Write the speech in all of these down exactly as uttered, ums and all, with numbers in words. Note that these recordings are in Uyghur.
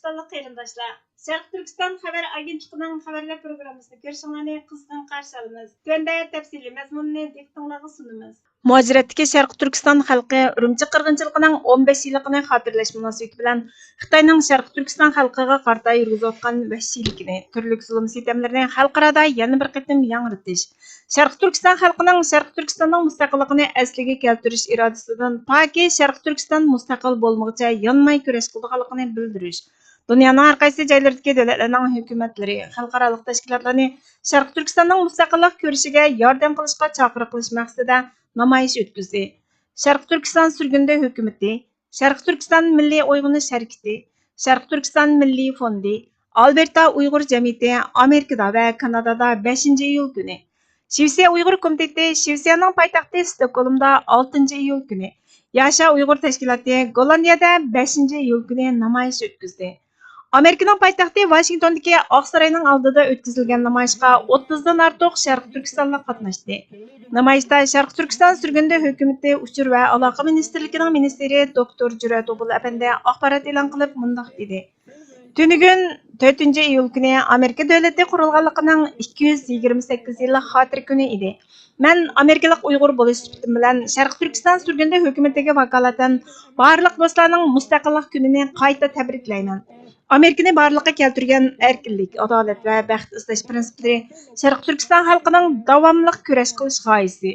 تۈركىستانلىق قېرىنداشلار، شەرقىي تۈركىستان خەۋەر ئاگېنتلىقىنىڭ خەۋەرلەر پروگراممىسىنى كۆرۈشۈڭلارنى قىزغىن قارشى ئالىمىز. تۆۋەندە تەپسىلىي مەزمۇننى دىققىتىڭلارغا سۇنىمىز. مۇھاجىرەتتىكى شەرقىي تۈركىستان خەلقى ئۈرۈمچى قىرغىنچىلىقىنىڭ ئون بەش يىللىقىنى خاتىرىلەش مۇناسىۋىتى بىلەن خىتاينىڭ شەرقىي تۈركىستان خەلقىگە قارىتا يۈرگۈزۈۋاتقان ۋەھشىيلىكىنى، تۈرلۈك زۇلۇم-سىتەملىرىنى خەلقئارادا يەنە بىر قېتىم ياڭرىتىش، شەرقىي تۈركىستان خەلقىنىڭ شەرقىي تۈركىستاننىڭ مۇستەقىللىقىنى ئەسلىگە كەلتۈرۈش ئىرادىسىدىن پاكى شەرقىي تۈركىستان مۇستەقىل بولمىغۇچە يانماي كۈرەش قىلىدىغانلىقىنى بىلدۈرۈش، دۇنيانىڭ ھەر قايسى جايلىرىدىكى دۆلەتلەرنىڭ ھۆكۈمەتلىرى، خەلقئارالىق تەشكىلاتلارنى شەرقىي تۈركىستاننىڭ مۇستەقىللىق كۈرىشىگە ياردەم قىلىشقا چاقىرىق قىلىش مەقسىتىدە نامايىش ئۆتكۈزدى. شەرقىي تۈركىستان سۈرگۈندە ھۆكۈمىتى، شەرقىي تۈركىستان مىللىي ئويغىنىش ھەرىكىتى، شەرقىي تۈركىستان مىللىي فوندى، ئالبېرتا ئۇيغۇر جەمئىيىتى ئامېرىكىدا ۋە كانادادا بەشىنچى ئىيۇل كۈنى، شىۋېتسىيە ئۇيغۇر كومىتېتى شىۋېتسىيەنىڭ پايتەختى ستوكھولمدا ئالتىنچى ئىيۇل كۈنى، ياشا ئۇيغۇر تەشكىلاتى گوللاندىيەدە بەشىنچى ئىيۇل كۈنى نامايىش ئۆتكۈزدى. ئامېرىكىنىڭ پايتەختى ۋاشىنگتوندىكى ئاقساراينىڭ ئالدىدا ئۆتكۈزۈلگەن نامايىشقا ئوتتۇزدىن ئارتۇق شەرقىي تۈركىستانلىق قاتناشتى. نامايىشتا شەرقىي تۈركىستان سۈرگۈندە ھۆكۈمىتى ئۇچۇر ۋە ئالاقە مىنىستىرلىكىنىڭ مىنىستىرى دوكتور جۈرئەت ئوبۇل ئەپەندى ئاخبارات ئېلان قىلىپ مۇنداق دېدى: تۈنۈگۈن، تۆتىنچى ئىيۇل كۈنى ئامېرىكا دۆلىتى قۇرۇلغانلىقىنىڭ ئىككى يۈز يىگىرمە سەككىز يىللىق خاتىرە كۈنى ئىدى. مەن ئامېرىكىلىق ئۇيغۇر بولۇش سۈپىتىم بىلەن شەرقىي تۈركىستان سۈرگۈندە ھۆكۈمىتىگە ۋاكالىتەن بارلىق دوستلارنىڭ مۇستەقىللىق كۈنىنى قايتا تەبرىكلەيمەن. ئامېرىكىنى بارلىققا كەلتۈرگەن ئەركىنلىك، ئادالەت ۋە بەخت ئىزدەش پىرىنسىپلىرى شەرقىي تۈركىستان خەلقىنىڭ داۋاملىق كۈرەش قىلىش غايىسى.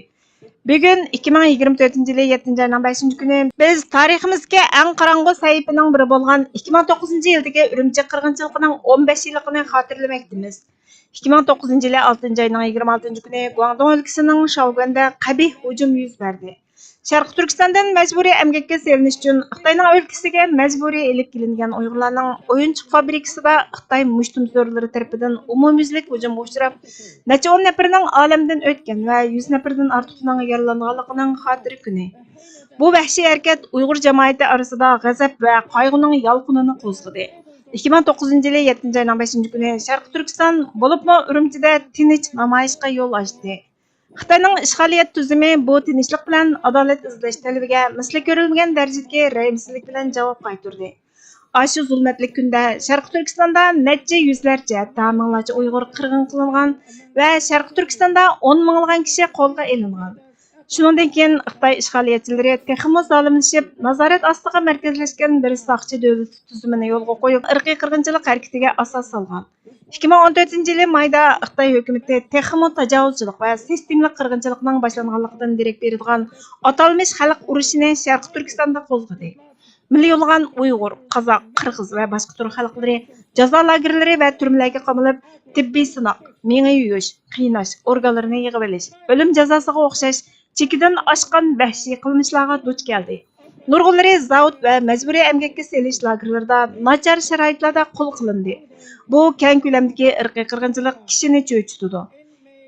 بۈگۈن، ئىككى مىڭ يىگىرمە تۆتىنچى يىلى يەتتىنچى ئاينىڭ بەشىنچى كۈنى، بىز تارىخىمىزدىكى ئەڭ قاراڭغۇ سەھىپىنىڭ بىرى بولغان ئىككى مىڭ توققۇزىنچى يىلدىكى ئۈرۈمچى قىرغىنچىلىقىنىڭ ئون بەش يىللىقىنى خاتىرىلىمەكتىمىز. ئىككى مىڭ توققۇزىنچى يىلى ئالتىنچى ئاينىڭ يىگىرمە ئالتىنچى كۈنى گۇاڭدۇڭ ئۆلكىسىنىڭ شاۋگۈەندە قەبىھ ھۇجۇم يۈز بەردى. شەرقىي تۈركىستاندىن مەجبۇرىي ئەمگەككە سېلىنىش ئۈچۈن خىتاينىڭ ئۆلكىسىگە مەجبۇرىي ئېلىپ كېلىنگەن ئۇيغۇرلارنىڭ ئويۇنچۇق فابرىكىسىدا خىتاي مۇشتۇمسورلىرى تەرىپىدىن ئومۇميۈزلۈك ھۇجۇمغا ئۇچراپ، نەچچە ئون نەپىرىنىڭ ئالەمدىن ئۆتكەن ۋە يۈز نەپىردىن ئارتۇقىنىڭ يارىلانغانلىقىنىڭ خاتىرە كۈنى. بۇ ۋەھشىي ھەرىكەت ئۇيغۇر جامائىتى ئارىسىدا غەزەپ ۋە قايغۇنىڭ يالقۇنىنى قوزغىدى. ئىككى مىڭ توققۇزىنچى يىلى يەتتىنچى ئاينىڭ بەشىنچى كۈنى شەرقىي تۈركىستان، بولۇپمۇ ئۈرۈمچىدە تىنچ نامايىشقا يول ئاچتى. خىتاينىڭ ئىشغالىيەت تۈزۈمى بۇ تىنچلىق بىلەن ئادالەت ئىزدەش تەلىپىگە مىسلى كۆرۈلمىگەن دەرىجىدىكى رەھىمسىزلىك بىلەن جاۋاب قايتۇردى. ئاشۇ زۇلمەتلىك كۈندە شەرقىي تۈركىستاندا نەچچە يۈزلەرچە، ھەتتا مىڭلارچە ئۇيغۇر قىرغىن قىلىنغان ۋە شەرقىي تۈركىستاندا ئون مىڭلىغان كىشى قولغا ئېلىنغان. شۇنىڭدىن كېيىن خىتاي ئىشغالىيەتچىلىرى تېخىمۇ زالىملىشىپ، نازارەت ئاستىغا مەركەزلەشكەن بىر ساقچى دۆلىتى تۈزۈمىنى يولغا قويۇپ، ئىرقىي قىرغىنچىلىق ھەرىكىتىگە ئاساس سالغان. ئىككى مىڭ ئون تۆتىنچى يىلى مايدا خىتاي ھۆكۈمىتى تېخىمۇ تاجاۋۇزچىلىق ۋە سىستېمىلىق قىرغىنچىلىقنىڭ باشلانغانلىقىدىن دېرەك بېرىدىغان ئاتالمىش خەلق ئۇرۇشىنى شەرقىي تۈركىستاندا قوزغىدى. مىليونلىغان ئۇيغۇر، قازاق، قىرغىز ۋە باشقا تۈرك خەلقلىرى جازا لاگېرلىرى ۋە تۈرمىلەرگە قامىلىپ، تېببىي سىناق، مېڭە يۇيۇش، قىيناش، ئورگانلىرىنى يىغىۋېلىش، ئۆلۈم جازاسىغا ئوخشاش چېكىدىن ئاشقان ۋەھشىي قىلمىشلارغا دۇچ كەلدى. نۇرغۇنلىرى زاۋۇت ۋە مەجبۇرىي ئەمگەككە سېلىش لاگېرلىرىدا ناچار شارائىتلاردا قۇل قىلىندى. بۇ كەڭ كۆلەمدىكى ئىرقىي قىرغىنچىلىق كىشىنى چۆچۈتىدۇ.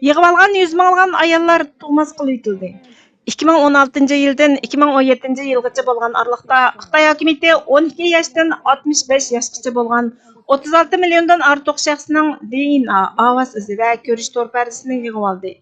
يىغىۋالغان يۈز مىڭلىغان ئاياللار تۇغماس قىلىۋېتىلدى. ئىككى مىڭ ئون ئالتىنچى يىلدىن ئىككى مىڭ ئون يەتتىنچى يىلغىچە بولغان ئارىلىقتا خىتاي ھاكىمىيىتى ئون ئىككى ياشتىن ئاتمىش بەش ياشقىچە بولغان ئوتتۇز ئالتە مىليوندىن ئارتۇق شەخسنىڭ دى ئېن ئا، ئاۋاز ئىزى ۋە كۆرۈش تور پەردىسىنى يىغىۋالدى.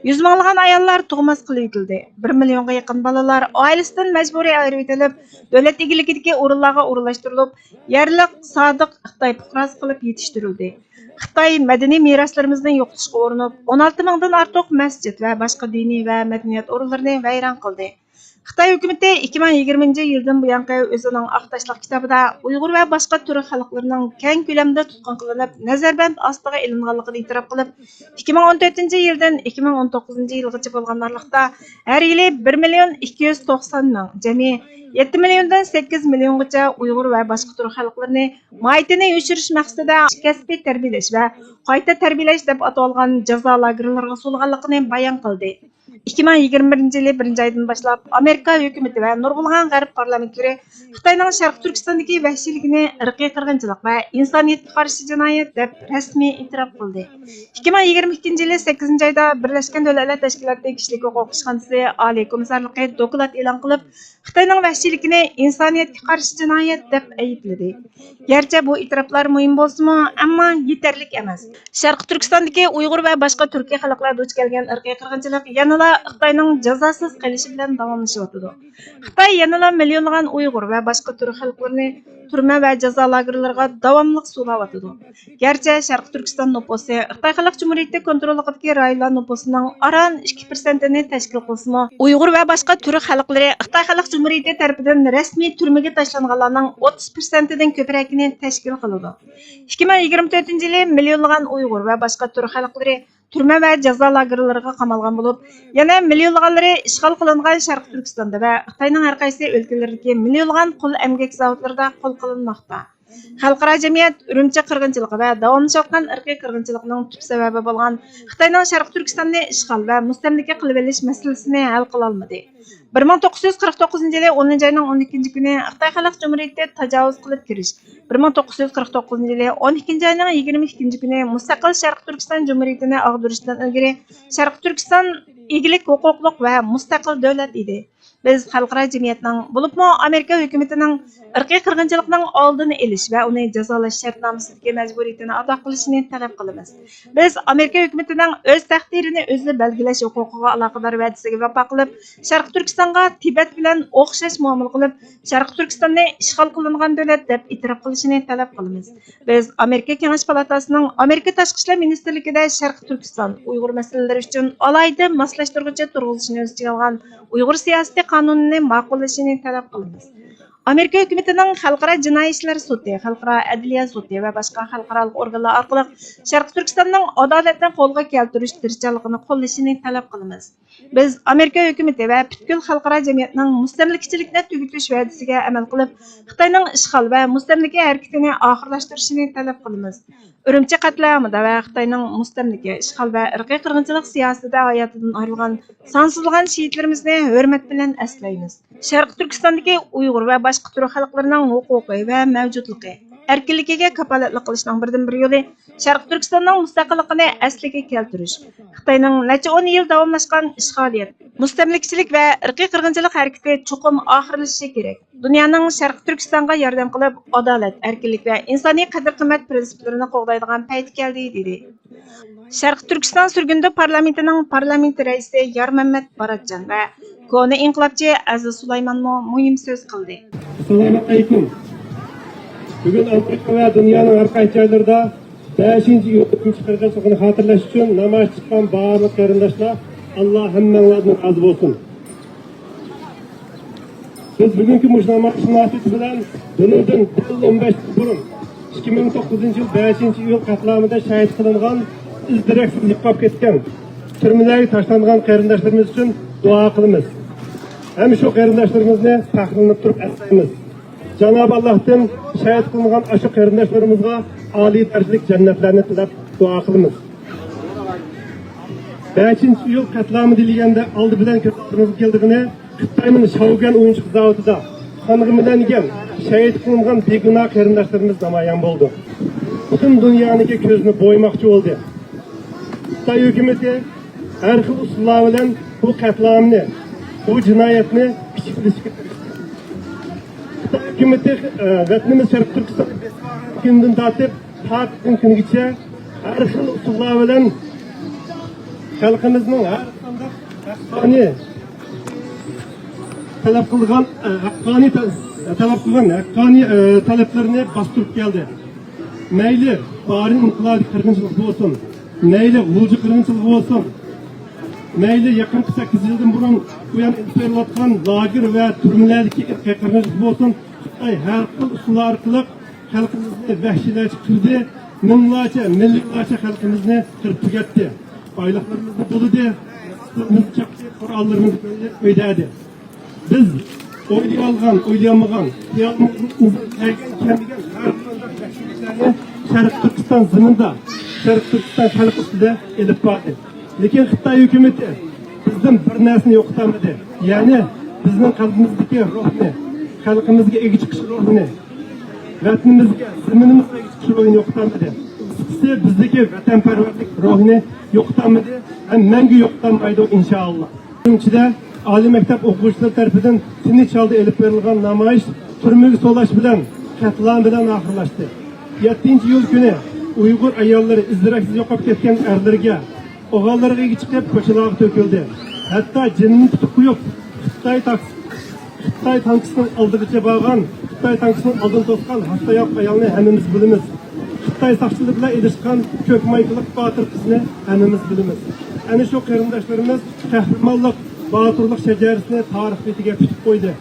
يۈز مىڭلىغان ئاياللار تۇغماس قىلىۋېتىلدى. بىر مىليونغا يېقىن بالىلار ئائىلىسىدىن مەجبۇرىي ئايرىۋېتىلىپ، دۆلەت ئىگىلىكىدىكى ئورۇنلارغا ئورۇنلاشتۇرۇلۇپ، يەرلىك سادىق خىتاي پۇقراسى قىلىپ يېتىشتۈرۈلدى. خىتاي مەدەنىي مىراسلىرىمىزنى يوقىتىشقا ئۇرۇنۇپ، ئون ئالتە مىڭدىن ئارتۇق مەسچىت ۋە باشقا دىنىي ۋە مەدەنىيەت ئورۇنلىرىنى ۋەيران قىلدى. خىتاي ھۆكۈمىتى ئىككى مىڭ يىگىرمىنچى يىلدىن بۇيانقى ئۆزىنىڭ ئاق تاشلىق كىتابىدا ئۇيغۇر ۋە باشقا تۈرك خەلقلىرىنىڭ كەڭ كۆلەمدە تۇتقۇن قىلىنىپ، نەزەربەند ئاستىغا ئېلىنغانلىقىنى ئېتىراپ قىلىپ، ئىككى مىڭ ئون تۆتىنچى يىلدىن ئىككى مىڭ ئون توققۇزىنچى يىلغىچە بولغان ئارىلىقتا ھەر يىلى بىر مىليون ئىككى يۈز توقسان مىڭ، جەمئىي يەتتە مىليوندىن سەككىز مىليونغىچە ئۇيغۇر ۋە باشقا تۈرك خەلقلىرىنى ماھىيىتىنى يوشۇرۇش مەقسىتىدە كەسپىي تەربىيەلەش ۋە قايتا تەربىيەلەش دەپ ئاتالغان جازا لاگېرلىرىغا سولىغانلىقىنى بايان قىلدى. ئىككى مىڭ يىگىرمە بىرىنچى يىلى بىرىنچى ئايدىن باشلاپ، ئامېرىكا ھۆكۈمىتى ۋە نۇرغۇنلىغان غەرب پارلامېنتلىرى خىتاينىڭ شەرقىي تۈركىستاندىكى ۋەھشىيلىكىنى ئىرقىي قىرغىنچىلىق ۋە ئىنسانىيەتكە قارشى جىنايەت دەپ رەسمىي ئېتىراپ قىلدى. ئىككى مىڭ يىگىرمە ئىككىنچى يىلى سەككىزىنچى ئايدا بىرلەشكەن دۆلەتلەر تەشكىلاتى كىشىلىك ھوقۇق ئىشخانىسى ئالىي كومىسسارلىقى دوكلات ئېلان قىلىپ، خىتاينىڭ ۋەھشىيلىكىنى ئىنسانىيەتكە قارشى جىنايەت دەپ ئەيىبلىدى. گەرچە بۇ ئېتىراپلار مۇھىم بولسىمۇ، ئەمما يېتەرلىك ئەمەس. شەرقىي تۈركىستاندىكى ئۇيغۇر ۋە باشقا تۈركىي خەلقلەر دۇچ كەلگەن ئىرقىي قىرغىنچىلىق يەنىلا خىتاينىڭ جازاسىز قېلىشى بىلەن داۋاملىشىۋاتىدۇ. خىتاي يەنىلا مىليونلىغان ئۇيغۇر ۋە باشقا تۈرك خەلقلىرىنى تۈرمە ۋە جازا لاگېرلىرىغا داۋاملىق سولاۋاتىدۇ. گەرچە شەرقىي تۈركىستان نوپۇسى خىتاي خەلق جۇمھۇرىيىتى كونتروللۇقىدىكى رايونلار نوپۇسىنىڭ ئاران ئىككى پىرسەنتىنى تەشكىل قىلسىمۇ، ئۇيغۇر ۋە باشقا تۈرك خەلقلىرى خىتاي خەلق جۇمھۇرىيىتى تەرىپىدىن رەسمىي تۈرمىگە تاشلانغانلارنىڭ ئوتتۇز پىرسەنتىدىن كۆپرەكىنى تەشكىل قىلىدۇ. ئىككى مىڭ يىگىرمە تۆتىنچى يىلى مىليونلىغان ئۇيغۇر ۋە باشقا تۈرك خەلقلىرى تۈرمە ۋە جازا لاگېرلىرىغا قامالغان بولۇپ، يەنە مىليونلىغانلىرى ئىشغال قىلىنغان شەرقىي تۈركىستاندا ۋە خىتاينىڭ ھەر قايسى ئۆلكىلىرىدىكى مىليونلىغان قۇل ئەمگەك زاۋۇتلىرىدا قول قىلىنماقتا. خەلقئارا جەمئىيەت ئۈرۈمچى قىرغىنچىلىقى ۋە داۋاملىشىۋاتقان ئىرقىي قىرغىنچىلىقنىڭ تۈپ سەۋەبى بولغان خىتاينىڭ شەرقىي تۈركىستاننى ئىشغال ۋە مۇستەملىكە قىلىۋېلىش مەسىلىسىنى ھەل قىلالمىدى. بىر مىڭ توققۇز يۈز قىرىق توققۇزىنچى يىلى ئونىنچى ئاينىڭ ئون ئىككىنچى كۈنى خىتاي خەلق جۇمھۇرىيىتى تاجاۋۇز قىلىپ كىرىش، بىر مىڭ توققۇز يۈز قىرىق توققۇزىنچى يىلى ئون ئىككىنچى ئاينىڭ يىگىرمە ئىككىنچى كۈنى مۇستەقىل شەرقىي تۈركىستان جۇمھۇرىيىتىنى ئاغدۇرۇشتىن ئىلگىرى شەرقىي تۈركىستان ئىگىلىك ھوقۇقلۇق ۋە مۇستەقىل دۆلەت ئىدى. بىز خەلقئارا جەمئىيەتنىڭ، بولۇپمۇ ئامېرىكا ھۆكۈمىتىنىڭ ئىرقىي قىرغىنچىلىقنىڭ ئالدىنى ئېلىش ۋە ئۇنى جازالاش شەرتنامىسىدىكى مەجبۇرىيىتىنى ئادا قىلىشىنى تەلەپ قىلىمىز. بىز ئامېرىكا ھۆكۈمىتىنىڭ ئۆز تەقدىرىنى ئۆزى بەلگىلەش ھوقۇقىغا ئالاقىدار ۋەدىسىگە ۋاپا قىلىپ، شەرقىي تۈركىستانغا تىبەت بىلەن ئوخشاش مۇئامىلە قىلىپ، شەرقىي تۈركىستاننى ئىشغال قىلىنغان دۆلەت دەپ ئېتىراپ قىلىشىنى تەلەپ قىلىمىز. بىز ئامېرىكا كېڭەش پالاتاسىنىڭ ئامېرىكا تاشقى ئىشلار مىنىستىرلىكىدە شەرقىي تۈركىستان ئۇيغۇر مەسىلىلىرى ئۈچۈن ئالاھىدە ماسلاشتۇرغۇچى تۇرغۇزۇشنى ئۆز ئىچىگە ئالغان ئۇيغۇر سىياسىتى قانۇنىنى ماقۇللىشىنى تەلەپ قىلىمىز. ئامېرىكا ھۆكۈمىتىنىڭ خەلقئارا جىنايى ئىشلار سوتى، خەلقئارا ئەدلىيە سوتى ۋە باشقا خەلقئارالىق ئورگانلار ئارقىلىق شەرقىي تۈركىستاننىڭ ئادالەتنى قولغا كەلتۈرۈش تىرىشچانلىقىنى قوللىشىنى تەلەپ قىلىمىز. بىز ئامېرىكا ھۆكۈمىتى ۋە پۈتكۈل خەلقئارا جەمئىيەتنىڭ مۇستەملىكىچىلىكنى تۈگىتىش ۋەدىسىگە ئەمەل قىلىپ، خىتاينىڭ ئىشغال ۋە مۇستەملىكە ھەرىكىتىنى ئاخىرلاشتۇرۇشىنى تەلەپ قىلىمىز. ئۈرۈمچى قەتلىئامىدا ۋە خىتاينىڭ مۇستەملىكە، ئىشغال ۋە ئىرقىي قىرغىنچىلىق سىياسىتىدە ھاياتىدىن ئايرىلغان سانسىزلىغان شېھىتلىرىمىزنى ھۆرمەت بىلەن ئەسلەيمىز. شەرقىي تۈركىستاندىكى ئۇيغۇر ۋە باشقا تۈرك خەلقلىرىنىڭ ھوقۇقى ۋە مەۋجۇتلۇقى، ئەركىنلىكىگە كاپالەتلىك قىلىشنىڭ بىردىنبىر يولى شەرقىي تۈركىستاننىڭ مۇستەقىللىقىنى ئەسلىگە كەلتۈرۈش. خىتاينىڭ نەچچە ئون يىل داۋاملاشقان ئىشغالىيەت، مۇستەملىكىچىلىك ۋە ئىرقىي قىرغىنچىلىق ھەرىكىتى چوقۇم ئاخىرلىشىشى كېرەك. دۇنيانىڭ شەرقىي تۈركىستانغا ياردەم قىلىپ، ئادالەت، ئەركىنلىك ۋە ئىنسانىي قەدىر-قىممەت پىرىنسىپلىرىنى قوغدايدىغان پەيتى كەلدى، دېدى. شەرقىي تۈركىستان سۈرگۈندە پارلامېنتىنىڭ پارلامېنت رەئىسى يارمەممەت باراتجان ۋە كونا ئىنقىلابچى ئەزىز سۇلايمانمۇ مۇھىم سۆز قىلدى. ئەسسالامۇ ئەلەيكۇم. بۈگۈن ئامېرىكا ۋە دۇنيانىڭ ھەر قايسى جايلىرىدا بەشىنچى ئىيۇل ئۈرۈمچى قىرغىنچىلىقىنى خاتىرىلەش ئۈچۈن نامايىش چىققان بارلىق قېرىنداشلار، ئاللا ھەممەڭلاردىن رازى بولسۇن. بىز بۈگۈنكى مۇشۇ نامايىش مۇناسىۋىتى بىلەن بۇنىڭدىن دەل ئون بەش يىل بۇرۇن، ئىككى مىڭ توققۇزىنچى يىل بەشىنچى ئىيۇل قەتلىئامىدا شەھىت قىلىنغان ئىز-دېرەكسىز يوقاپ كەتكەن، تۈرمىلەرگە تاشلانغان قېرىنداشلىرىمىز ئۈچۈن دۇئا قىلىمىز ھەم شۇ قېرىنداشلىرىمىزنى پەخىرلىنىپ تۇرۇپ ئەسلەيمىز. جانابى ئاللاھتىن شەھىت قىلىنغان ئاشۇ قېرىنداشلىرىمىزغا ئالىي دەرىجىلىك جەننەتلەرنى تىلەپ دۇئا قىلىمىز. بەشىنچى ئىيۇل قەتلىئامى دېيىلگەندە ئالدى بىلەن كۆز ئالدىمىزغا كېلىدىغىنى خىتاينىڭ شاۋگۈەن ئويۇنچۇق زاۋۇتىدا قانغا مىلەنگەن، شەھىت قىلىنغان بىگۇناھ قېرىنداشلىرىمىز نامايان بولدى. پۈتۈن دۇنيانىڭكى كۆزىنى بويىماقچى بولدى. خىتاي ھۆكۈمىتى ھەر خىل ئۇسۇللار بىلەن بۇ قەتلىئامنى، بۇ جىنايەتنى كىچىكلىتىشكە تىرىشتى. خىتاي ھۆكۈمىتى، ئە، ۋەتىنىمىز شەرقىي تۈركىستاندا بېسىۋالغان كۈندىن تارتىپ تا بۈگۈنكى كۈنگىچە ھەر خىل ئۇسۇللار بىلەن خەلقىمىزنىڭ ھەر قانداق ھەققانىي تەلەپ قىلغان، ئە، ھەققانىي تە-، تەلەپ قىلغان ھەققانىي، ئە، تەلەپلىرىنى باستۇرۇپ كەلدى. مەيلى بارىن ئىنقىلابىي قىرغىنچىلىق بولسۇن، مەيلى غۇلجا قىرغىنچىلىقى بولسۇن، مەيلى يېقىنقى سەككىز يىلدىن بۇرۇن بۇيان ئېلىپ بېرىلىۋاتقان لاگېر ۋە تۈرمىلەردىكى ئىرقىي قىرغىنچىلىق بولسۇن، خىتاي ھەر خىل ئۇسۇللار ئارقىلىق خەلقىمىزنى ۋەھشىيلەرچە قىردى، مىڭلارچە، مىليونلارچە خەلقىمىزنى قىرىپ تۈگەتتى. بايلىقلىرىمىزنى بۇلىدى، سۇلىرىمىزنى چاپتى، قوراللىرىمىزنى ئۆيدەدى. بىز ئويلىيالىغان، ئويلىيالمىغان، خىيالىمىزدىن ئىزدەپ كەلگەن، كەلمىگەن ھەر قانداق ۋەھشىيلىكلەرنى شەرقىي تۈركىستان زېمىنىدا، شەرقىي تۈركىستان خەلقى ئۈستىدە ئېلىپ باردى. لېكىن خىتاي ھۆكۈمىتى بىزدىن بىر نەرسىنى يوقىتالمىدى. يەنى بىزنىڭ قەلبىمىزدىكى روھنى، خەلقىمىزگە ئىگە چىقىش روھىنى، ۋەتىنىمىزگە، زېمىنىمىزغا ئىگە چىقىش روھىنى يوقىتالمىدى. قىسقىسى، بىزدىكى ۋەتەنپەرۋەرلىك روھىنى يوقىتالمىدى ھەم مەڭگۈ يوقىتالمايدۇ، ئىنشائاللا. ئۈرۈمچىدە ئالىي مەكتەپ ئوقۇغۇچىلىرى تەرىپىدىن تىنچ ھالدا ئېلىپ بېرىلغان نامايىش تۈرمىگە سولاش بىلەن، قەتلىئام بىلەن ئاخىرلاشتى. يەتتىنچى ئىيۇل كۈنى ئۇيغۇر ئاياللىرى ئىز-دېرەكسىز يوقاپ كەتكەن ئەرلىرىگە، ئوغۇللىرىغا ئىگە چىقىپ، كوچىلارغا تۆكۈلدى. ھەتتا جېنىنى تۇتۇپ قويۇپ، خىتاي تاكسى خىتاي تانكىسىنىڭ ئالدىغىچە بارغان، خىتاي تانكىسىنىڭ ئالدىنى توسقان ھەسساياق ئايالنى ھەممىمىز بىلىمىز. خىتاي ساقچىلىرى بىلەن ئېلىشقان كۆك مايكىلىق باتۇر قىزنى ھەممىمىز بىلىمىز. ئەنە شۇ قېرىنداشلىرىمىز قەھرىمانلىق، باتۇرلۇق شەجەرىسىنى تارىخ بېتىگە پۈتۈپ قويدى.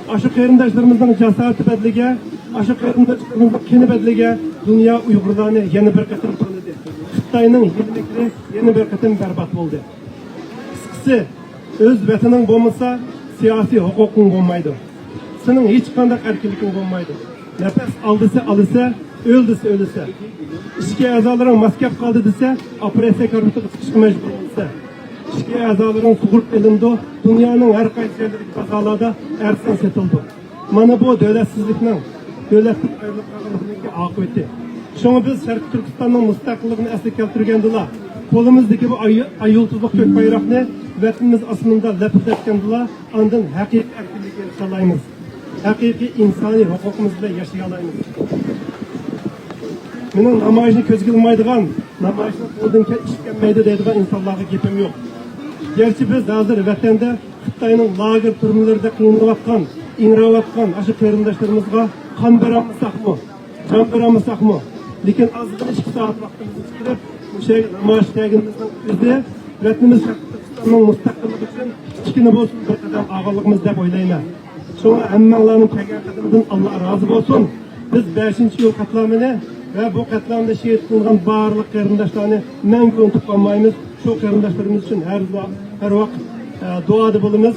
ئاشۇ قېرىنداشلىرىمىزنىڭ جاسارىتى بەدىلىگە، ئاشۇ قېرىنداشلىرىمىزنىڭ قېنى بەدىلىگە دۇنيا ئۇيغۇرلارنى يەنە بىر قېتىم تونىدى. خىتاينىڭ ھىيلە-مىكرى يەنە بىر قېتىم بەربات بولدى. قىسقىسى، ئۆز ۋەتىنىڭ بولمىسا، سىياسىي ھوقۇقۇڭ بولمايدۇ. سېنىڭ ھېچقانداق ئەركىنلىكىڭ بولمايدۇ. نەپەس ئال دېسە ئالىسە، ئۆل دېسە ئۆلىسە. ئىچكى ئەزالىرىڭ ماس كەپ قالدى دېسە، ئوپېراتسىيە كارىۋىتىغا چىقىشقا مەجبۇر بولىسەن. ئىچكى ئەزالىرىڭ سۇغۇرتا ئېلىنىدۇ، دۇنيانىڭ ھەر قايسى يەرلىرىدىكى بازارلاردا ئەرزان سېتىلىدۇ. مانا بۇ دۆلەتسىزلىكنىڭ، دۆلەتتىن ئايرىلىپ قالغانلىقنىڭكى ئاقىۋىتى. شۇڭا بىز شەرقىي تۈركىستاننىڭ مۇستەقىللىقىنى ئەسلىگە كەلتۈرگەندىلا، قولىمىزدىكى بۇ ئاي، ئاي يۇلتۇزلۇق كۆك بايراقنى ۋەتىنىمىز ئاسمىنىدا لەپىلدەتكەندىلا، ئاندىن ھەقىقىي ئەركىنلىككە ئېرىشەلايمىز. ھەقىقىي ئىنسانىي ھوقۇقىمىز بىلەن ياشىيالايمىز. مېنىڭ نامايىشنى كۆزگە ئىلمايدىغان، نامايىشنىڭ قولىدىن كەل-، ئىش كەلمەيدۇ دەيدىغان ئىنسانلارغا گېپىم يوق. گەرچە بىز ھازىر ۋەتەندە خىتاينىڭ لاگېر تۈرمىلىرىدە قىينىلىۋاتقان، ئىڭراۋاتقان ئاشۇ قېرىنداشلىرىمىزغا قان بېرەلمىسەكمۇ، جان بېرەلمىسەكمۇ، لېكىن ئازغىنە ئىككى سائەت ۋاقتىمىزنى چىقىرىپ، مۇشۇ يەرگە نامايىش كەلگىنىمىزنىڭ ئۆزى ۋەتىنىمىز شەرقىي تۈركىستاننىڭ مۇستەقىللىقى ئۈچۈن كىچىككىنە بولسىمۇ بىر قەدەم ئالغانلىقىمىز دەپ ئويلايمەن. شۇڭا ھەممەڭلارنىڭ كەلگەن قەدىمىدىن ئاللا رازى بولسۇن. بىز بەشىنچى ئىيۇل قەتلىئامىنى ۋە بۇ قەتلىئامدا شېھىت قىلىنغان بارلىق قېرىنداشلارنى مەڭگۈ ئۇنتۇپ قالمايمىز. شۇ قېرىنداشلىرىمىز ئۈچۈن ھەر، ھەر ۋاقىت، ئە، دۇئادا بولىمىز.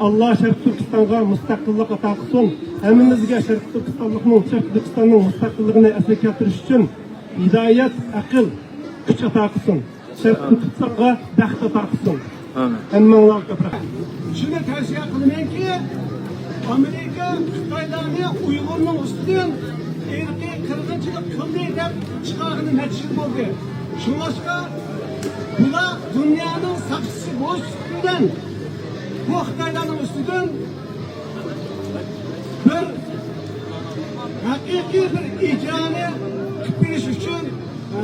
ئاللا شەرقىي تۈركىستانغا مۇستەقىللىق ئاتا قىلسۇن. ھەممىمىزگە شەرقىي تۈركىستانلىقنىڭ، شەرقىي تۈركىستاننىڭ مۇستەقىللىقىنى ئەسلىگە كەلتۈرۈش ئۈچۈن ھىدايەت، ئەقىل، كۈچ ئاتا قىلسۇن. شەرقىي تۈركىستانغا بەخت ئاتا قىلسۇن. ئامىن. ھەممەڭلارغا كۆپ رەھمەت. شۇنى تەۋسىيە قىلىمەنكى، ئامېرىكا خىتايلارنى ئۇيغۇرنىڭ ئۈستىدىن ئىرقىي قىرغىنچىلىق قىلدى دەپ چىقارغىنى نەچچە يىل بولدى. شۇڭلاشقا بۇلار دۇنيانىڭ ساقچىسى بولۇش بىلەن بۇ خىتايلارنىڭ ئۈستىدىن بىر ھەقىقىي بىر ئىجرانى قىلىپ بېرىش ئۈچۈن، ئە،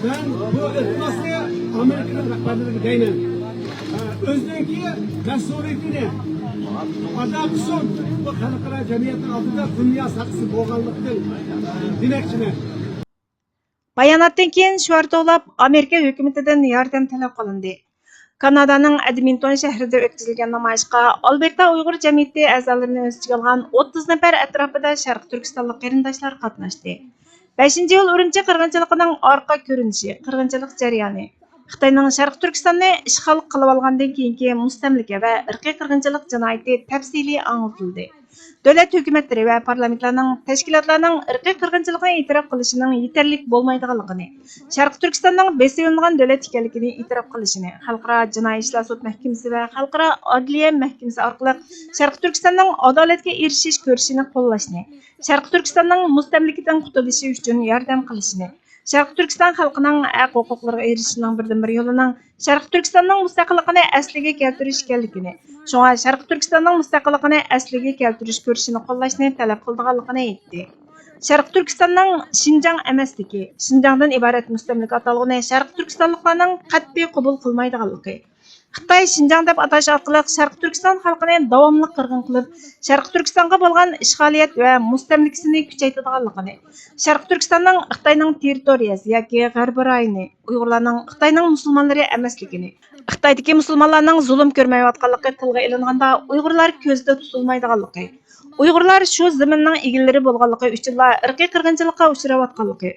مەن بۇ ئىلتىماسنى ئامېرىكىنىڭ رەھبەرلىرىگە دەيمەن. ئە، ئۆزىنىڭكى مەسئۇلىيىتىنى ئادا قىلسۇن، بۇ خەلقئارا جەمئىيەتنىڭ ئالدىدا دۇنيا ساقچىسى بولغانلىقتىن، ئە، دېمەكچىمەن. باياناتتىن كېيىن شوئار توۋلاپ، ئامېرىكا ھۆكۈمىتىدىن ياردەم تەلەپ قىلىندى. كانادانىڭ ئەدمىنتون شەھىرىدە ئۆتكۈزۈلگەن نامايىشقا ئالبېرتا ئۇيغۇر جەمئىيىتى ئەزالىرىنى ئۆز ئىچىگە ئالغان ئوتتۇز نەپەر ئەتراپىدا شەرقىي تۈركىستانلىق قېرىنداشلار قاتناشتى. بەشىنچى ئىيۇل ئۈرۈمچى قىرغىنچىلىقىنىڭ ئارقا كۆرۈنۈشى، قىرغىنچىلىق جەريانى، خىتاينىڭ شەرقىي تۈركىستاننى ئىشغال قىلىۋالغاندىن كېيىنكى مۇستەملىكە ۋە ئىرقىي قىرغىنچىلىق جىنايىتى تەپسىلىي ئاڭلىتىلدى. دۆلەت ھۆكۈمەتلىرى ۋە پارلامېنتلارنىڭ، تەشكىلاتلارنىڭ ئىرقىي قىرغىنچىلىقنى ئېتىراپ قىلىشىنىڭ يېتەرلىك بولمايدىغانلىقىنى، شەرقىي تۈركىستاننىڭ بېسىۋېلىنغان دۆلەت ئىكەنلىكىنى ئېتىراپ قىلىشىنى، خەلقئارا جىنايى ئىشلار سوت مەھكىمىسى ۋە خەلقئارا ئادلىيە مەھكىمىسى ئارقىلىق شەرقىي تۈركىستاننىڭ ئادالەتكە ئېرىشىش كۈرىشىنى قوللاشنى، شەرقىي تۈركىستاننىڭ مۇستەملىكىدىن قۇتۇلۇشى ئۈچۈن ياردەم قىلىشىنى، شەرقىي تۈركىستان خەلقىنىڭ ھەق ھوقۇقلىرىغا ئېرىشىشنىڭ بىردىنبىر يولىنىڭ شەرقىي تۈركىستاننىڭ مۇستەقىللىقىنى ئەسلىگە كەلتۈرۈش ئىكەنلىكىنى، شۇڭا شەرقىي تۈركىستاننىڭ مۇستەقىللىقىنى ئەسلىگە كەلتۈرۈش كۈرىشىنى قوللاشنى تەلەپ قىلىدىغانلىقىنى ئېيتتى. شەرقىي تۈركىستاننىڭ شىنجاڭ ئەمەسلىكى، شىنجاڭدىن ئىبارەت مۇستەملىكە ئاتالغۇنى شەرقىي تۈركىستانلىقلارنىڭ قەتئىي قوبۇل قىلمايدىغانلىقى، خىتاي شىنجاڭ دەپ ئاتاش ئارقىلىق شەرقىي تۈركىستان خەلقىنى داۋاملىق قىرغىن قىلىپ، شەرقىي تۈركىستانغا بولغان ئىشغالىيەت ۋە مۇستەملىكىسىنى كۈچەيتىدىغانلىقىنى، شەرقىي تۈركىستاننىڭ خىتاينىڭ تېررىتورىيەسى ياكى غەربىي رايونى، ئۇيغۇرلارنىڭ خىتاينىڭ مۇسۇلمانلىرى ئەمەسلىكىنى، خىتايدىكى مۇسۇلمانلارنىڭ زۇلۇم كۆرمەيۋاتقانلىقى تىلغا ئېلىنغاندا، ئۇيغۇرلار كۆزدە تۇتۇلمايدىغانلىقى، ئۇيغۇرلار شۇ زېمىننىڭ ئىگىلىرى بولغانلىقى ئۈچۈنلا ئىرقىي قىرغىنچىلىققا ئۇچراۋاتقانلىقى،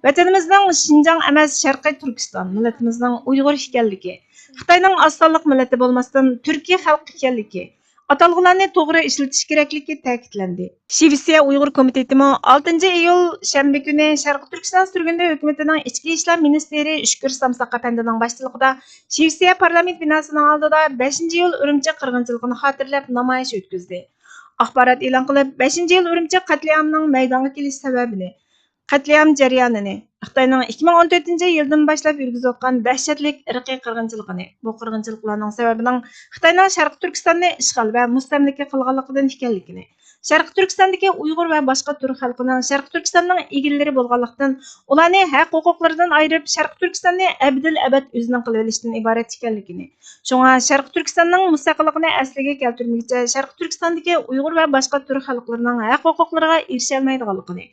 ۋەتىنىمىزنىڭ شىنجاڭ ئەمەس، شەرقىي تۈركىستان، مىللىتىمىزنىڭ ئۇيغۇر ئىكەنلىكى، خىتاينىڭ ئاز سانلىق مىللىتى بولماستىن، تۈركىي خەلق ئىكەنلىكى، ئاتالغۇلارنى توغرا ئىشلىتىش كېرەكلىكى تەكىتلەندى. شىۋېتسىيە ئۇيغۇر كومىتېتىمۇ ئالتىنچى ئىيۇل شەنبە كۈنى شەرقىي تۈركىستان سۈرگۈندە ھۆكۈمىتىنىڭ ئىچكى ئىشلار مىنىستىرى شۈكۈر سامساق ئەپەندىنىڭ باشچىلىقىدا شىۋېتسىيە پارلامېنت بىناسىنىڭ ئالدىدا بەشىنچى ئىيۇل ئۈرۈمچى قىرغىنچىلىقىنى خاتىرىلەپ نامايىش ئۆتكۈزدى. ئاخبارات ئېلان قىلىپ، بەشىنچى ئىيۇل ئۈرۈمچى قەتلىئامىنىڭ مەيدانغا كېلىش سەۋەبىنى، قەتلىئام جەريانىنى، خىتاينىڭ ئىككى مىڭ ئون تۆتىنچى يىلدىن باشلاپ يۈرگۈزۈۋاتقان دەھشەتلىك ئىرقىي قىرغىنچىلىقىنى، بۇ قىرغىنچىلىقلارنىڭ سەۋەبىنىڭ خىتاينىڭ شەرقىي تۈركىستاننى ئىشغال ۋە مۇستەملىكە قىلغانلىقىدىن ئىكەنلىكىنى، شەرقىي تۈركىستاندىكى ئۇيغۇر ۋە باشقا تۈرك خەلقىنىڭ شەرقىي تۈركىستاننىڭ ئىگىلىرى بولغانلىقتىن، ئۇلارنى ھەق ھوقۇقلىرىدىن ئايرىپ، شەرقىي تۈركىستاننى ئەبەدىل ئەبەد ئۆزىنىڭ قىلىۋېلىشتىن ئىبارەت ئىكەنلىكىنى، شۇڭا شەرقىي تۈركىستاننىڭ مۇستەقىللىقىنى ئەسلىگە كەلتۈرمىگۈچە شەرقىي تۈركىستاندىكى ئۇيغۇر ۋە باشقا تۈرك خەلقلىرىنىڭ ھەق ھوقۇقلىرىغا ئېرىشەلمەيدىغانلىقىنى،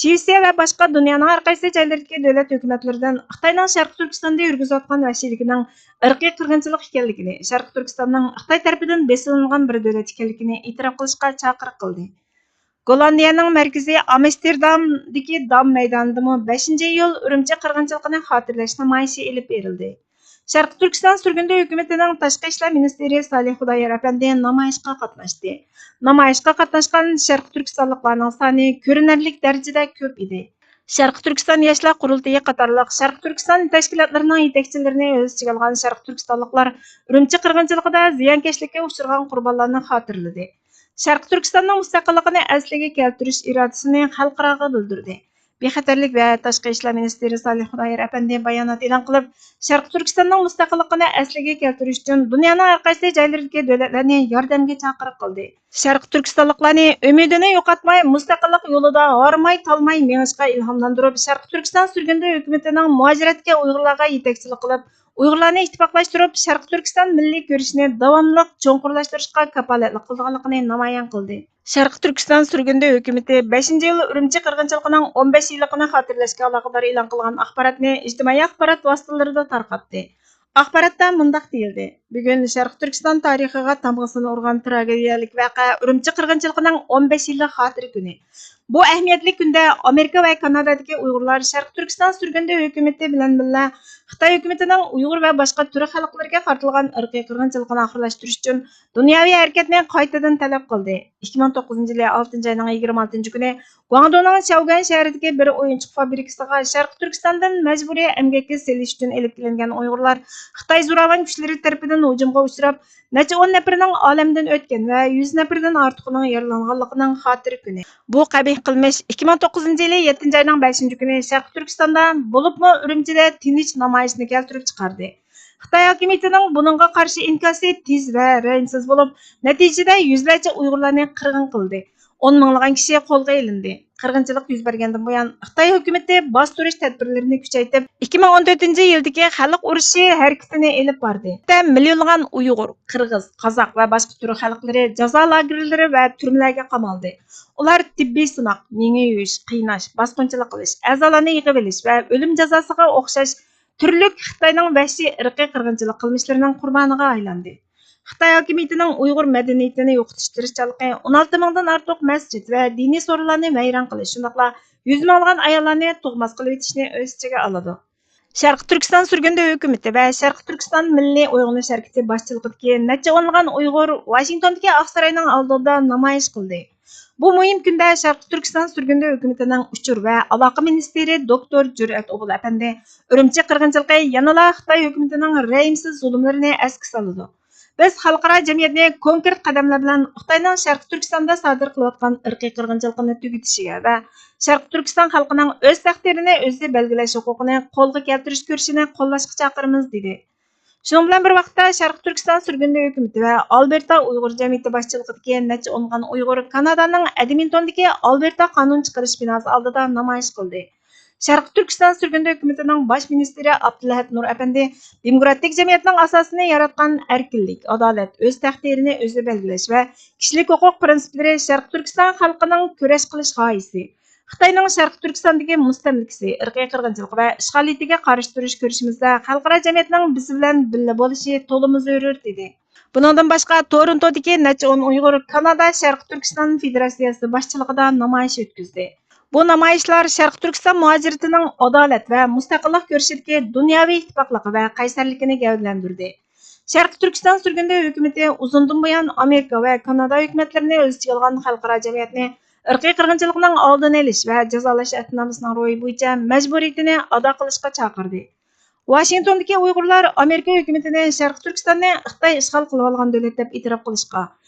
شىۋېتسىيە ۋە باشقا دۇنيانىڭ ھەر قايسى جايلىرىدىكى دۆلەت ھۆكۈمەتلىرىدىن خىتاينىڭ شەرقىي تۈركىستاندا يۈرگۈزۈۋاتقان ۋەھشىيلىكىنىڭ ئىرقىي قىرغىنچىلىق ئىكەنلىكىنى، شەرقىي تۈركىستاننىڭ خىتاي تەرىپىدىن بېسىلىنغان بىر دۆلەت ئىكەنلىكىنى ئېتىراپ قىلىشقا چاقىرىق قىلدى. گوللاندىيەنىڭ مەركىزى ئامستېردامدىكى دام مەيدانىدىمۇ بەشىنچى ئىيۇل ئۈرۈمچى قىرغىنچىلىقىنى خاتىرىلەش نامايىشى ئېلىپ بېرىلدى. شەرقىي تۈركىستان سۈرگۈندە ھۆكۈمىتىنىڭ تاشقى ئىشلار مىنىستىرى سالىھ خۇدايار ئەپەندى نامايىشقا قاتناشتى. نامايىشقا قاتناشقان شەرقىي تۈركىستانلىقلارنىڭ سانى كۆرۈنەرلىك دەرىجىدە كۆپ ئىدى. شەرقىي تۈركىستان ياشلار قۇرۇلتىيى قاتارلىق شەرقىي تۈركىستان تەشكىلاتلىرىنىڭ يېتەكچىلىرىنى ئۆز ئىچىگە ئالغان شەرقىي تۈركىستانلىقلار ئۈرۈمچى قىرغىنچىلىقىدا زىيانكەشلىككە ئۇچرىغان قۇربانلارنى خاتىرىلىدى. شەرقىي تۈركىستاننىڭ مۇستەقىللىقىنى ئەسلىگە كەلتۈرۈش ئىرادىسىنى خەلقئاراغا بىلدۈردى. بىخەتەرلىك ۋە تاشقى ئىشلار مىنىستىرى سالىھ خۇدايار ئەپەندى بايانات ئېلان قىلىپ، شەرقىي تۈركىستاننىڭ مۇستەقىللىقىنى ئەسلىگە كەلتۈرۈش ئۈچۈن دۇنيانىڭ ھەر قايسى جايلىرىدىكى دۆلەتلەرنى ياردەمگە چاقىرىق قىلدى. شەرقىي تۈركىستانلىقلارنى ئۈمىدىنى يوقاتماي، مۇستەقىللىق يولىدا ھارماي-تالماي مېڭىشقا ئىلھاملاندۇرۇپ، شەرقىي تۈركىستان سۈرگۈندە ھۆكۈمىتىنىڭ مۇھاجىرەتكە ئۇيغۇرلارغا يېتەكچىلىك قىلىپ، ئۇيغۇرلارنى ئىتتىپاقلاشتۇرۇپ، شەرقىي تۈركىستان مىللىي كۈرىشىنى داۋاملىق چوڭقۇرلاشتۇرۇشقا كاپالەتلىك قىلىدىغانلىقىنى نامايان قىلدى. شەرقىي تۈركىستان سۈرگۈندە ھۆكۈمىتى بەشىنچى ئىيۇل ئۈرۈمچى قىرغىنچىلىقىنىڭ ئون بەش يىللىقىنى خاتىرىلەشكە ئالاقىدار ئېلان قىلغان ئاخباراتنى ئىجتىمائىي ئاخبارات ۋاسىتىلىرىدا تارقاتتى. ئاخباراتتا مۇنداق دېيىلدى: بۈگۈن شەرقىي تۈركىستان تارىخىغا تامغىسىنى ئۇرغان تراگېدىيەلىك ۋەقە ئۈرۈمچى قىرغىنچىلىقىنىڭ ئون بەش يىللىق خاتىرە كۈنى. بۇ ئەھمىيەتلىك كۈندە ئامېرىكا ۋە كانادادىكى ئۇيغۇرلار شەرقىي تۈركىستان سۈرگۈندە ھۆكۈمىتى بىلەن بىللە خىتاي ھۆكۈمىتىنىڭ ئۇيغۇر ۋە باشقا تۈرك خەلقلىرىگە قارىتىلغان ئىرقىي قىرغىنچىلىقىنى ئاخىرلاشتۇرۇش ئۈچۈن دۇنياۋى ھەرىكەتنى قايتىدىن تەلەپ قىلدى. ئىككى مىڭ توققۇزىنچى يىلى ئالتىنچى ئاينىڭ يىگىرمە ئالتىنچى كۈنى گۇاڭدۇنىڭ شياۋگۈەن شەھىرىدىكى بىر ئويۇنچۇق فابرىكىسىغا شەرقىي تۈركىستاندىن مەجبۇرىي ئەمگەككە سېلىش ئۈچۈن ئېلىپ كېلىنگەن ئۇيغۇرلار خىتاي زوراۋان كۈچلىرى تەرىپىدىن ھۇجۇمغا ئۇچراپ، نەچچە ئون نەپىرىنىڭ ئالەمدىن ئۆتكەن ۋە يۈز نەپىردىن ئارتۇقىنىڭ يارىلانغانلىقىنىڭ خاتىرە كۈنى. بۇ قەبىھ قىلمىش ئىككى مىڭ توققۇزىنچى يىلى يەتتىنچى ئاينىڭ بەشىنچى كۈنى شەرقىي تۈركىستاندا، بولۇپمۇ ئۈرۈمچىدە تىنچ نامايىشنى كەلتۈرۈپ چىقاردى. خىتاي ھاكىمىيىتىنىڭ بۇنىڭغا قارشى ئىنكاسى تېز ۋە رەھىمسىز بولۇپ، نەتىجىدە يۈزلەرچە ئۇيغۇرلارنى قىرغىن قىلدى. ئون مىڭلىغان كىشى قولغا ئېلىندى. قىرغىنچىلىق يۈز بەرگەندىن بۇيان، خىتاي ھۆكۈمىتى باستۇرۇش تەدبىرلىرىنى كۈچەيتىپ، ئىككى مىڭ ئون تۆتىنچى يىلدىكى خەلق ئۇرۇشى ھەرىكىتىنى ئېلىپ باردى. بۇ يەردە مىليونلىغان ئۇيغۇر، قىرغىز، قازاق ۋە باشقا تۈرك خەلقلىرى جازا لاگېرلىرى ۋە تۈرمىلەرگە قامالدى. ئۇلار تېببىي سىناق، مېڭە يۇيۇش، قىيناش، باسقۇنچىلىق قىلىش، ئەزالارنى يىغىۋېلىش ۋە ئۆلۈم جازاسىغا ئوخشاش تۈرلۈك خىتاينىڭ ۋەھشىي ئىرقىي قىرغىنچىلىق قىلمىشلىرىنىڭ قۇربانىغا ئايلاندى. خىتاي ھاكىمىيىتىنىڭ ئۇيغۇر مەدەنىيىتىنى يوقىتىش تىرىشچانلىقى ئون ئالتە مىڭدىن ئارتۇق مەسچىت ۋە دىنىي سورۇنلارنى ۋەيران قىلىش، شۇنداقلا يۈز مىڭلىغان ئاياللارنى تۇغماس قىلىۋېتىشنى ئۆز ئىچىگە ئالىدۇ. شەرقىي تۈركىستان سۈرگۈندە ھۆكۈمىتى ۋە شەرقىي تۈركىستان مىللىي ئويغىنىش ھەرىكىتى باشچىلىقىدىكى نەچچە ئونلىغان ئۇيغۇر ۋاشىنگتوندىكى ئاقساراينىڭ ئالدىدا نامايىش قىلدى. بۇ مۇھىم كۈندە شەرقىي تۈركىستان سۈرگۈندە ھۆكۈمىتىنىڭ ئۇچۇر ۋە ئالاقە مىنىستىرى دوكتور جۈرئەت ئوبۇل ئەپەندى ئۈرۈمچى قىرغىنچىلىقى يەنىلا خىتاي ھۆكۈمىتىنىڭ رەھىمسىز زۇلۇملىرىنى ئەسكە سالىدۇ. بىز خەلقئارا جەمئىيەتنى كونكرېت قەدەملەر بىلەن خىتاينىڭ شەرقىي تۈركىستاندا سادىر قىلىۋاتقان ئىرقىي قىرغىنچىلىقىنى تۈگىتىشىگە ۋە شەرقىي تۈركىستان خەلقىنىڭ ئۆز تەقدىرىنى ئۆزى بەلگىلەش ھوقۇقىنى قولغا كەلتۈرۈش كۈرىشىنى قوللاشقا چاقىرىمىز، دېدى. شۇنىڭ بىلەن بىر ۋاقىتتا، شەرقىي تۈركىستان سۈرگۈندە ھۆكۈمىتى ۋە ئالبېرتا ئۇيغۇر جەمئىيىتى باشچىلىقىدىكى نەچچە ئونلىغان ئۇيغۇر كانادانىڭ ئەدمىنتوندىكى ئالبېرتا قانۇن چىقىرىش بىناسى ئالدىدا نامايىش قىلدى. شەرقىي تۈركىستان سۈرگۈندە ھۆكۈمىتىنىڭ باش مىنىستىرى ئابدۇلئەھەد نۇر ئەپەندى دېموكراتىك جەمئىيەتنىڭ ئاساسىنى ياراتقان ئەركىنلىك، ئادالەت، ئۆز تەقدىرىنى ئۆزى بەلگىلەش ۋە كىشىلىك ھوقۇق پىرىنسىپلىرى شەرقىي تۈركىستان خەلقىنىڭ كۈرەش قىلىش غايىسى، خىتاينىڭ شەرقىي تۈركىستاندىكى مۇستەملىكىسى، ئىرقىي قىرغىنچىلىقى ۋە ئىشغالىيىتىگە قارشى تۇرۇش كۈرىشىمىزدە خەلقئارا جەمئىيەتنىڭ بىز بىلەن بىللە بولۇشى تولىمۇ زۆرۈر، دېدى. بۇنىڭدىن باشقا، تورونتودىكى نەچچە ئون ئۇيغۇر كانادا شەرقىي تۈركىستان فېدېراتسىيەسى باشچىلىقىدا نامايىش ئۆتكۈزدى. بۇ نامايىشلار شەرقىي تۈركىستان مۇھاجىرىتىنىڭ ئادالەت ۋە مۇستەقىللىق كۈرىشىدىكى دۇنياۋى ئىتتىپاقلىقى ۋە قەيسەرلىكىنى گەۋدىلەندۈردى. شەرقىي تۈركىستان سۈرگۈندە ھۆكۈمىتى ئۇزۇندىن بۇيان ئامېرىكا ۋە كانادا ھۆكۈمەتلىرىنى ئۆز ئىچىگە ئالغان خەلقئارا جەمئىيەتنى ئىرقىي قىرغىنچىلىقنىڭ ئالدىنى ئېلىش ۋە جازالاش ئەھدىنامىسىنىڭ روھى بويىچە مەجبۇرىيىتىنى ئادا قىلىشقا چاقىردى. ۋاشىنگتوندىكى ئۇيغۇرلار ئامېرىكا ھۆكۈمىتىنى شەرقىي تۈركىستاننى خىتاي ئىشغال قىلىۋالغان دۆلەت دەپ ئېتىراپ قىلىشقا،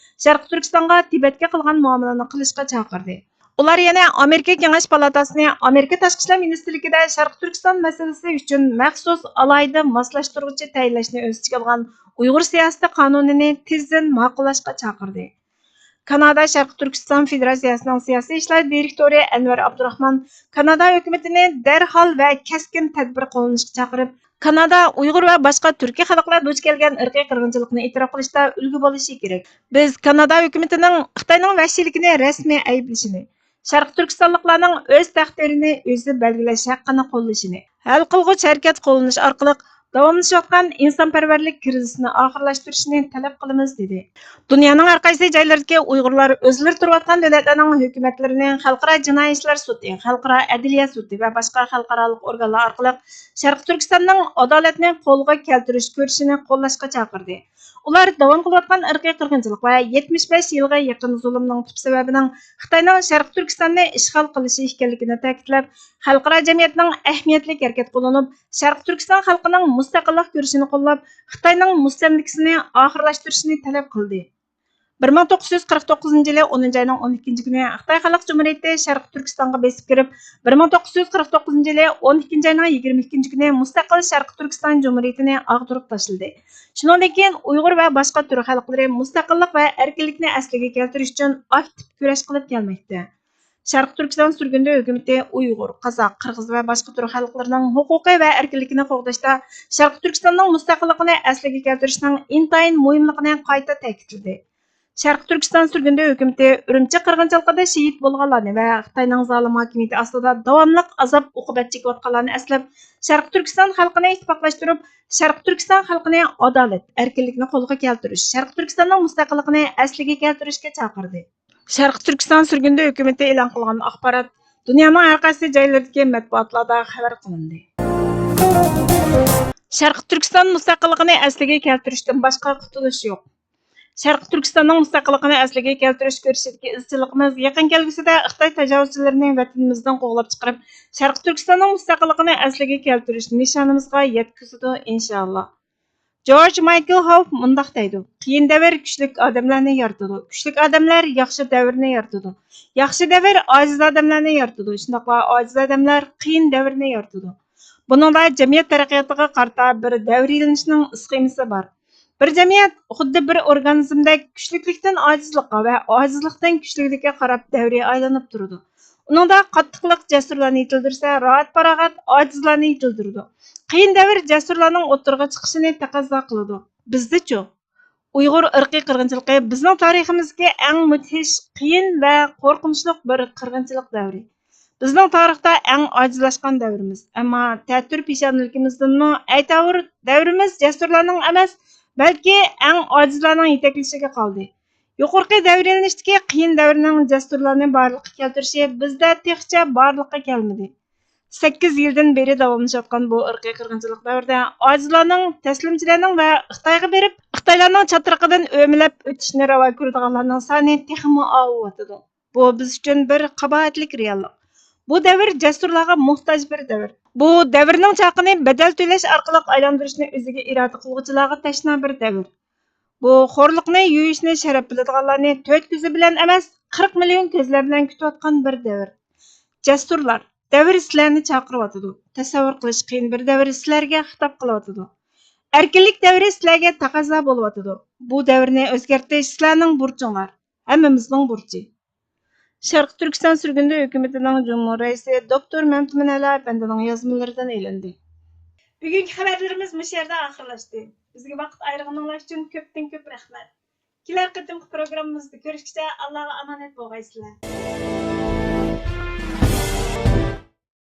شەرقىي تۈركىستانغا تىبەتكە قىلغان مۇئامىلىنى قىلىشقا چاقىردى. ئۇلار يەنە ئامېرىكا كېڭەش پالاتاسىنى ئامېرىكا تاشقى ئىشلار مىنىستىرلىكىدە شەرقىي تۈركىستان مەسىلىسى ئۈچۈن مەخسۇس ئالاھىدە ماسلاشتۇرغۇچى تەيىنلەشنى ئۆز ئىچىگە ئالغان ئۇيغۇر سىياسىتى قانۇنىنى تېزدىن ماقۇللاشقا چاقىردى. كانادا شەرقىي تۈركىستان فېدېراتسىيەسىنىڭ سىياسىي ئىشلار دىرېكتورى ئەنۋەر ئابدۇراخمان كانادا ھۆكۈمىتىنى دەرھال ۋە كەسكىن تەدبىر قوللىنىشقا چاقىرىپ، كانادا، ئۇيغۇر ۋە باشقا تۈركىي خەلقلەر دۇچ كەلگەن ئىرقىي قىرغىنچىلىقنى ئېتىراپ قىلىشتا ئۈلگە بولۇشى كېرەك. بىز كانادا ھۆكۈمىتىنىڭ خىتاينىڭ ۋەھشىيلىكىنى رەسمىي ئەيىبلىشىنى، شەرقىي تۈركىستانلىقلارنىڭ ئۆز تەقدىرىنى ئۆزى بەلگىلەش ھەققىنى قوللىشىنى، ھەل قىلغۇچ ھەرىكەت قوللىنىش ئارقىلىق داۋاملىشىۋاتقان ئىنسانپەرۋەرلىك كىرىزىسنى ئاخىرلاشتۇرۇشىنى تەلەپ قىلىمىز، دېدى. دۇنيانىڭ ھەر قايسى جايلىرىدىكى ئۇيغۇرلار ئۆزلىرى تۇرۇۋاتقان دۆلەتلەرنىڭ ھۆكۈمەتلىرىنى خەلقئارا جىنايى ئىشلار سۇدى، خەلقئارا ئەدلىيە سۇدى ۋە باشقا خەلقئارالىق ئورگانلار ئارقىلىق شەرقىي تۈركىستاننىڭ ئادالەتنى قولغا كەلتۈرۈش كۈرىشىنى قوللاشقا چاقىردى. ئۇلار داۋام قىلىۋاتقان ئىرقىي قىرغىنچىلىق ۋە يەتمىش بەش يىلغا يېقىن زۇلۇمنىڭ تۈپ سەۋەبىنىڭ خىتاينىڭ شەرقىي تۈركىستاننى ئىشغال قىلىشى ئىكەنلىكىنى تەكىتلەپ، خەلقئارا جەمئىيەتنىڭ ئەھمىيەتلىك ھەرىكەت قوللىنىپ، شەرقىي تۈركىستان خەلقىنىڭ مۇستەقىللىق كۈرىشىنى قوللاپ، خىتاينىڭ مۇستەملىكىسىنى ئاخىرلاشتۇرۇشىنى تەلەپ قىلدى. بىر مىڭ توققۇز يۈز قىرىق توققۇزىنچى يىلى ئونىنچى ئاينىڭ ئون ئىككىنچى كۈنى خىتاي خەلق جۇمھۇرىيىتى شەرقىي تۈركىستانغا بېسىپ كىرىپ، بىر مىڭ توققۇز يۈز قىرىق توققۇزىنچى يىلى ئون ئىككىنچى ئاينىڭ يىگىرمە ئىككىنچى كۈنى مۇستەقىل شەرقىي تۈركىستان جۇمھۇرىيىتىنى ئاغدۇرۇپ تاشلىدى. شۇنىڭدىن كېيىن ئۇيغۇر ۋە باشقا تۈرك خەلقلىرى مۇستەقىللىق ۋە ئەركىنلىكنى ئەسلىگە كەلتۈرۈش ئۈچۈن ئاكتىپ كۈرەش قىلىپ كەلمەكتە. شەرقىي تۈركىستان سۈرگۈندە ھۆكۈمىتى ئۇيغۇر، قازاق، قىرغىز ۋە باشقا تۈرك خەلقلىرىنىڭ ھوقۇقى ۋە ئەركىنلىكىنى قوغداشتا شەرقىي تۈركىستاننىڭ مۇستەقىللىقىنى ئەسلىگە كەلتۈرۈشنىڭ ئىنتايىن مۇھىملىقىنى قايتا تەكىتلىدى. شەرقىي تۈركىستان سۈرگۈندە ھۆكۈمىتى ئۈرۈمچى قىرغىنچىلىقىدا شېھىت بولغانلارنى ۋە خىتاينىڭ زالىم ھاكىمىيىتى ئاستىدا داۋاملىق ئازاب-ئوقۇبەت چېكىۋاتقانلارنى ئەسلەپ، شەرقىي تۈركىستان خەلقىنى ئىتتىپاقلاشتۇرۇپ، شەرقىي تۈركىستان خەلقىنى ئادالەت، ئەركىنلىكنى قولغا كەلتۈرۈش، شەرقىي تۈركىستاننىڭ مۇستەقىللىقىنى ئەسلىگە كەلتۈرۈشكە چاقىردى. شەرقىي تۈركىستان سۈرگۈندە ھۆكۈمىتى ئېلان قىلغان ئاخبارات دۇنيانىڭ ھەر قايسى جايلىرىدىكى مەتبۇئاتلاردا خەۋەر قىلىندى. شەرقىي تۈركىستان مۇستەقىللىقىنى ئەسلىگە كەلتۈرۈشتىن باشقا قۇتۇلۇش يوق. شەرقىي تۈركىستاننىڭ مۇستەقىللىقىنى ئەسلىگە كەلتۈرۈش كۈرىشىدىكى ئىزچىللىقىمىز يېقىن كەلگۈسىدە خىتاي تاجاۋۇزچىلىرىنى ۋەتىنىمىزدىن قوغلاپ چىقىرىپ، شەرقىي تۈركىستاننىڭ مۇستەقىللىقىنى ئەسلىگە كەلتۈرۈش نىشانىمىزغا يەتكۈزىدۇ، ئىنشائاللا. جورج مايكل ھوف مۇنداق دەيدۇ: «قىيىن دەۋر كۈچلۈك ئادەملەرنى يارىتىدۇ، كۈچلۈك ئادەملەر ياخشى دەۋرنى يارىتىدۇ، ياخشى دەۋر ئاجىز ئادەملەرنى يارىتىدۇ، شۇنداقلا ئاجىز ئادەملەر قىيىن دەۋرنى يارىتىدۇ.» بۇنىڭدا جەمئىيەت تەرەققىياتىغا قارىتا بىر دەۋر ئېلىنىشنىڭ ئىسخېمىسى بار. بىر جەمئىيەت خۇددى بىر ئورگانىزمدەك كۈچلۈكلۈكتىن ئاجىزلىققا ۋە ئاجىزلىقتىن كۈچلۈكلۈككە قاراپ دەۋرى ئايلىنىپ تۇرىدۇ. ئۇنىڭدا قاتتىقلىق جەسۇرلارنى يېتىلدۈرسە، راھەت-پاراغەت ئاجىزلارنى يېتىلدۈرىدۇ. قىيىن دەۋر جەسۇرلارنىڭ ئوتتۇرىغا چىقىشىنى تەقەززا قىلىدۇ. بىزدىچۇ؟ ئۇيغۇر ئىرقىي قىرغىنچىلىقى بىزنىڭ تارىخىمىزدىكى ئەڭ مۇدھىش، قىيىن ۋە قورقۇنچلۇق بىر قىرغىنچىلىق دەۋرى. بىزنىڭ تارىختا ئەڭ ئاجىزلاشقان دەۋرىمىز. ئەمما تەتۈر پېشانىلىكىمىزدىنمۇ ئەيتاۋۇر، دەۋرىمىز جەسۇرلارنىڭ ئەمەس، بەلكى ئەڭ ئاجىزلارنىڭ يېتەكلىشىگە قالدى. يۇقىرىقى دەۋر ئېلىنىشتىكى قىيىن دەۋرنىڭ جەسۇرلارنى بارلىققا كەلتۈرۈشى بىزدە تېخىچە بارلىققا كەلمىدى. سەككىز يىلدىن بېرى داۋاملىشىۋاتقان بۇ ئىرقىي قىرغىنچىلىق دەۋرىدە ئاجىزلارنىڭ، تەسلىمچىلەرنىڭ ۋە خىتايغا بېرىپ، خىتايلارنىڭ چاترىقىدىن ئۆمىلەپ ئۆتۈشنى راۋا كۆرىدىغانلارنىڭ سانى تېخىمۇ ئاۋۇۋاتىدۇ. بۇ بىز ئۈچۈن بىر قاباھەتلىك رېئاللىق. بۇ دەۋر جەسۇرلارغا موھتاج بىر دەۋر. بۇ دەۋرنىڭ چاقىنى بەدەل تۆلەش ئارقىلىق ئايلاندۇرۇشنى ئۆزىگە ئىرادە قىلغۇچىلارغا تەشنا بىر دەۋر. بۇ خورلۇقنى يۇيۇشنى شەرەپ بىلىدىغانلارنى تۆت كۆزى بىلەن ئەمەس، قىرىق مىليون كۆزلەر بىلەن كۈتۈۋاتقان بىر دەۋر. جەسۇرلار، دەۋر سىلەرنى چاقىرىۋاتىدۇ. تەسەۋۋۇر قىلىش قىيىن بىر دەۋر سىلەرگە خىتاب قىلىۋاتىدۇ. ئەركىنلىك دەۋرى سىلەرگە تەقەززا بولۇۋاتىدۇ. بۇ دەۋرنى ئۆزگەرتىش سىلەرنىڭ بۇرچۇڭلار، ھەممىمىزنىڭ بۇرچى. شەرقىي تۈركىستان سۈرگۈندە ھۆكۈمىتىنىڭ جۇمھۇر رەئىسى دوكتور مەمتىمىن ئەلى ئەپەندىنىڭ يازمىلىرىدىن ئېلىندى. بۈگۈنكى خەۋەرلىرىمىز مۇشۇ يەردە ئاخىرلاشتى. بىزگە ۋاقىت ئايرىغىنىڭلار ئۈچۈن كۆپتىن كۆپ رەھمەت. كېلەر قېتىمقى پروگراممىمىزدا كۆرۈشكىچە ئاللاغا ئامانەت بولغايسىلەر.